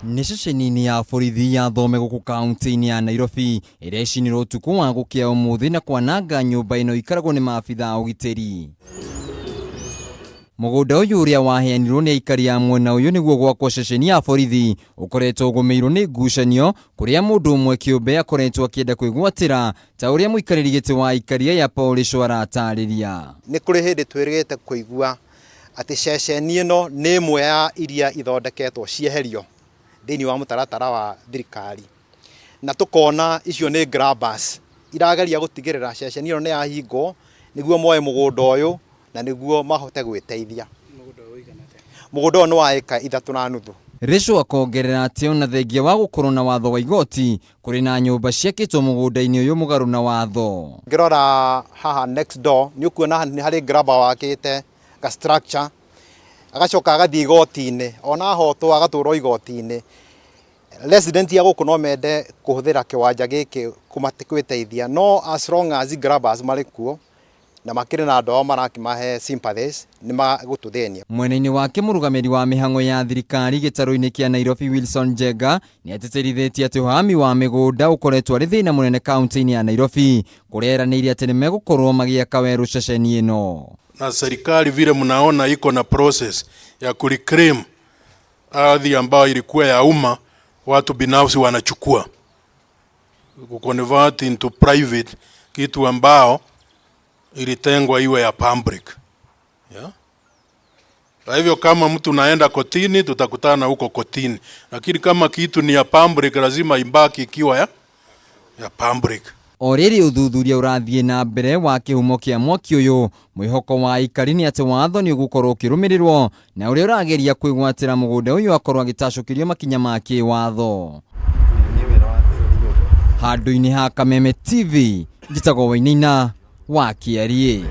Nĩ ceceni-inĩ ya borithi ya Thome gũkũ kaunti-inĩ ya Nairobi ĩrĩa ĩcinirwo ũtukũ wa gũkĩa ũmũthĩ na kwananga nyũmba ĩno ikaragwo nĩ maabitha a ũgitĩri. Mũgũnda ũyũ ũrĩa waheanirwo nĩ aikari a mwena ũyũ nĩguo gwakwo ceceni ya borithi ũkoretwo ũgũmĩirwo nĩ ngucanio kũrĩa mũndũ ũmwe kĩũmbe akoretwo akĩenda kwĩgwatĩra ta ũrĩa mũikarĩri gĩtĩ wa aikari aya Paul Rĩcũ aratarĩria. Nĩ kũrĩ hĩndĩ twĩrĩgĩte kũigua atĩ ceceni ĩno nĩ ĩmwe ya iria ithondeketwo cieherio thĩinĩ wa mũtaratara wa thirikari, na tũkona icio nĩ grabbers irageria gũtigĩrĩra ceceni ĩno nĩ yahingwo nĩguo moe mũgũnda ũyũ na nĩguo mahote gwĩteithia. Mũgũnda ũyũ nĩ wa ĩka 3.5. Rĩcũ akongerera atĩ ona thengia wa gũkorwo na watho wa igoti, kũrĩ na nyũmba ciakĩtwo mũgũnda-inĩ ũyũ mũgarũ na watho. Ngĩrora haha next door nĩ ũkuona nĩ harĩ grabber wakĩte ga structure agacoka agathiĩ igoti-inĩ ona ahotwo agatũrwo igoti-inĩ. Resident a gũkũ no mende kũhũthĩra kĩwanja gĩkĩ gwĩteithia no as long as grabbers marĩ kuo na makĩrĩ na andũ ao marakĩmahe sympathies nĩ magũtũthĩnia. Mwena-inĩ wake mũrũgamĩrĩri wa mĩhang'o ya thirikari gĩtarũ-inĩ kĩa Nairobi Wilson Njenga nĩ atĩtĩrithĩtie atĩ ũhami wa mĩgũnda ũkoretwo arĩ thĩna mũnene kaunti-inĩ ya Nairobi kũrĩa eranĩire atĩ nĩ megũkorwo magĩaka werũ ceceni ĩno. Na serikali vile mnaona iko na process ya kureclaim ardhi ambayo ilikuwa ya umma, watu binafsi wanachukua kuconvert into private, kitu ambao ilitengwa iwe ya public, yeah? Kwa hivyo kama mtu naenda kotini, tutakutana huko kotini, lakini kama kitu ni ya public lazima ibaki ikiwa ya public. O rĩrĩ ũthuthuria ũrathiĩ na mbere wa kĩhumo kĩa mwaki ũyũ, mwĩhoko wa aikari nĩ atĩ watho nĩ ũgũkorwo ũkĩrũmĩrĩrwo na ũrĩa ũrageria kwĩgwatĩra mũgũnda ũyũ akorwo agĩtacũkĩrio makinya ma kĩwatho. Handũ-inĩ ha Kameme TV, njĩtagwo Wainaina wa Kĩariĩ.